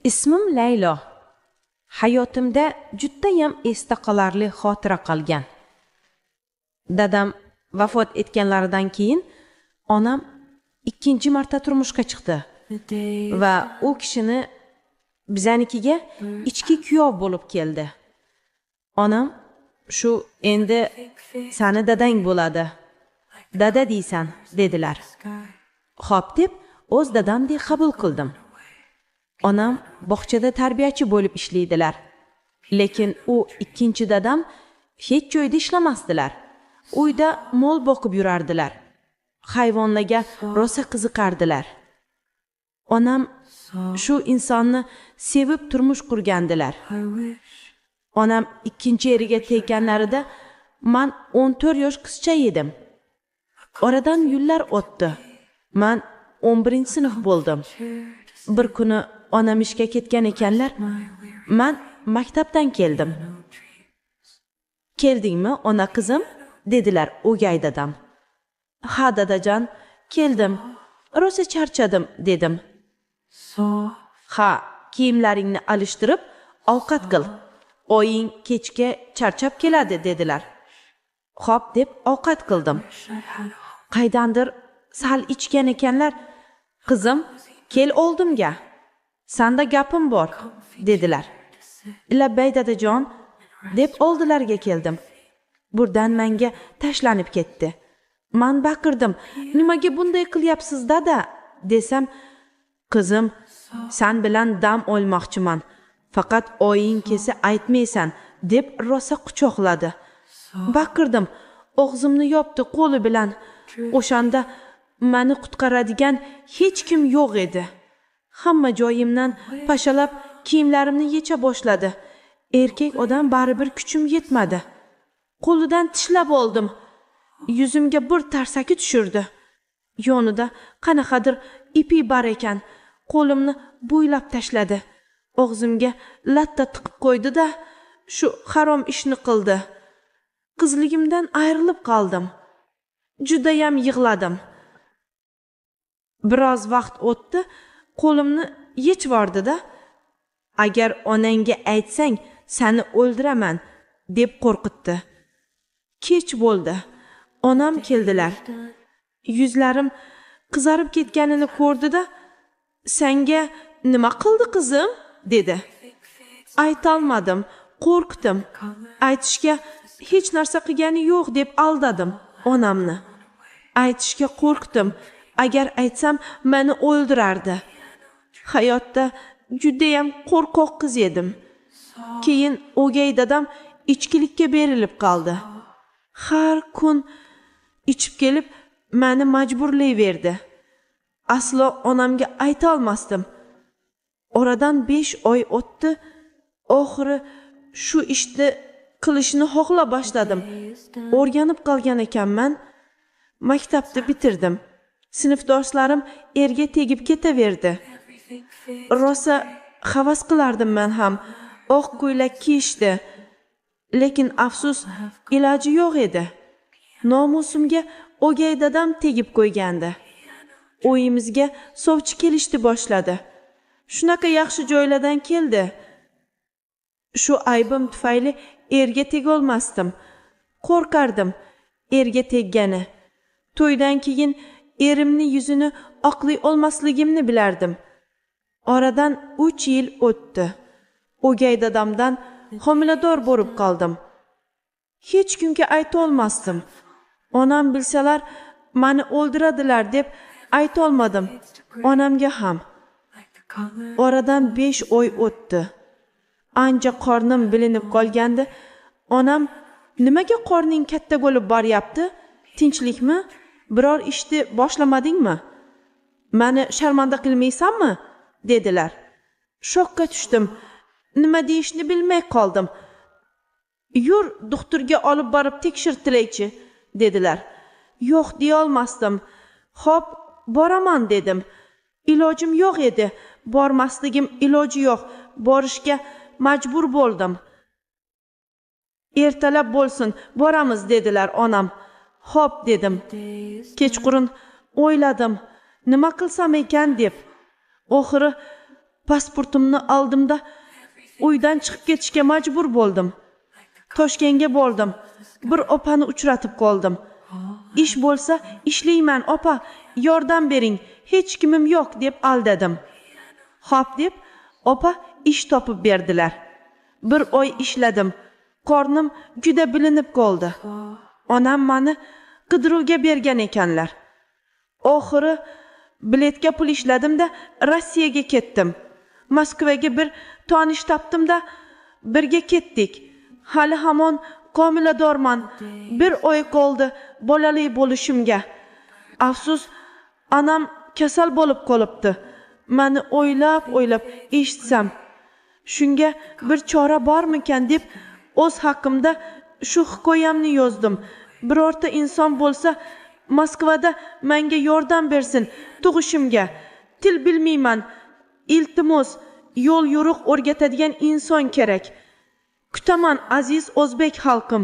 Ismim Laylo. Hayotimda judayam esda qolarli xotira qolgan. Dadam vafot etganlaridan keyin onam ikkinchi marta turmushga chiqdi va u kishini bizanikiga ichki kuyov bo'lib keldi. Onam shu endi sani dadang bo'ladi. Dada deysan, dedilar. Xo'p deb o'z dadamdek qabul qildim. Onam bog'chada tarbiyachi bo'lib ishlaydilar. Lekin u ikkinchi dadam hech joyda ishlamasdilar. Uyda mol boqib yurardilar. Hayvonlarga rosa qiziqardilar. Onam shu insonni sevib turmush qurgandilar. Onam ikkinchi eriga tekkanlarida man 14 yosh qizcha edim. Oradan yillar o'tdi. Man 11-sinf bo'ldim. Bir kuni onam ishga ketgan ekanlar, man maktabdan keldim. Keldingmi, ona qizim? Dedilar o'gay dadam. Ha dadajon, keldim. Rosa charchadim, dedim. Ha, kiyimlaringni alishtirib, ovqat qil. Oying kechga charchab keladi, dedilar. Xo'p deb ovqat qildim. Qaydandir sal ichgan ekanlar. Qizim, kel oldimga. Sanda gapim bor, dedilar. Labbay dadajon, deb oldilariga keldim. Burdan menga tashlanib ketdi. Man baqirdim, nimaga bunday qilyapsiz dada, desam, qizim, san bilan dam olmoqchiman. Faqat oying kelsa aytmaysan, deb rosa quchoqladi. Baqirdim, og'zimni yopdi qo'li bilan. O'shanda meni qutqaradigan hech kim yo'q edi. Hamma joyimdan pashalab kiyimlarimni yecha boshladi. Erkak odam baribir kuchim yetmadi. Qo'lidan tishlab oldim. Yuzimga bir tarsaki tushirdi. Yonida qanaqadir ipi bor ekan. Qo'limni bo'ylab tashladi. Og'zimga latta tiqib qo'ydi-da, shu harom ishni qildi. Qizligimdan ayrilib qoldim. Judayam yig'ladim. Biroz vaqt o'tdi, qo'limni yechvordi-da, agar onangga aytsang, seni o'ldiraman, deb qo'rqitdi. Kech bo'ldi. Onam keldilar. Yuzlarim qizarib ketganini ko'rdi-da, senga nima qildi qizim, dedi. Aytolmadim, qo'rqdim. Aytishga hech narsa qilgani yo'q deb aldadim onamni. Aytishga qo'rqdim. Agar aytsam, meni o'ldirardi. Hayotda judayam qo'rqoq qiz edim. Keyin o'gay dadam ichkilikka berilib qoldi. Har kun ichib kelib meni majburlayverdi. Aslo onamga ayta olmasdim. Oradan 5 oy o'tdi. Oxiri shu ishni qilishni xohla boshladim. O'rganib qolgan ekanman. Maktabni bitirdim. Sinfdoshlarim erga tegib ketaverdi. Rosa havas qilardim men ham. Oq ko'ylak kiyishdi. Lekin afsus, iloji yo'q edi. Nomusimga o'gay dadam tegib qo'ygandi. Uyimizga sovchi kelishdi boshladi. Shunaqa yaxshi joylardan keldi. Shu aybim tufayli erga tegolmasdim. Qo'rqardim erga teggani. To'ydan keyin erimni yuzini oqlay olmasligimni bilardim. Oradan 3 yil o'tdi. O'gay dadamdan homilador bo'lib qoldim. Hech kimga ayta olmasdim. Onam bilsalar meni o'ldiradilar deb ayta olmadim. Onamga ham. Oradan 5 oy o'tdi. Ancha qornim bilinib qolgandi. Onam, nimaga qorning katta bo'lib boryapti? Tinchlikmi? Biror ishni boshlamadingmi? Meni sharmanda qilmaysanmi? Dedilar. Shokka tushdim. Nima deyishni bilmay qoldim. Yur, doktorga olib borib tekshirtiraychi, dedilar. Yo'q deya olmasdim. Xo'p, boraman dedim. Ilojim yo'q edi. Bormasligim iloji yo'q. Borishga majbur bo'ldim. Ertalab bo'lsin, boramiz dedilar onam. Xo'p dedim. Kechqurun o'yladim, nima qilsam ekan deb. Oxiri Pasportimni oldimda uydan chiqib ketishga majbur bo'ldim. Toshkentga bordim. Bir opani uchratib qoldim. Ish bo'lsa ishlayman opa, yordam bering, hech kimim yo'q deb aldadim. Xo'p deb opa ish topib berdilar. Bir oy ishladim. Qornim juda bilinib qoldi. Onam meni qidiruvga bergan ekanlar. Oxiri biletga pul ishladim-da Rossiyaga ketdim. Moskvaga bir tonish topdim-da birga ketdik. Hali hamon homiladorman. Bir oy qoldi bolali bo'lishimga. Afsus, anam kasal bo'lib qolibdi. Meni o'ylab-o'ylab eshitsam, shunga bir chora bormikan deb o'z haqqimda shu hikoyamni yozdim. Birorta inson bo'lsa Moskvada menga yordam bersin tug'ishimga. Til bilmayman. Iltimos, yo'l yo'riq o'rgatadigan inson kerak. Kutaman aziz o'zbek xalqim.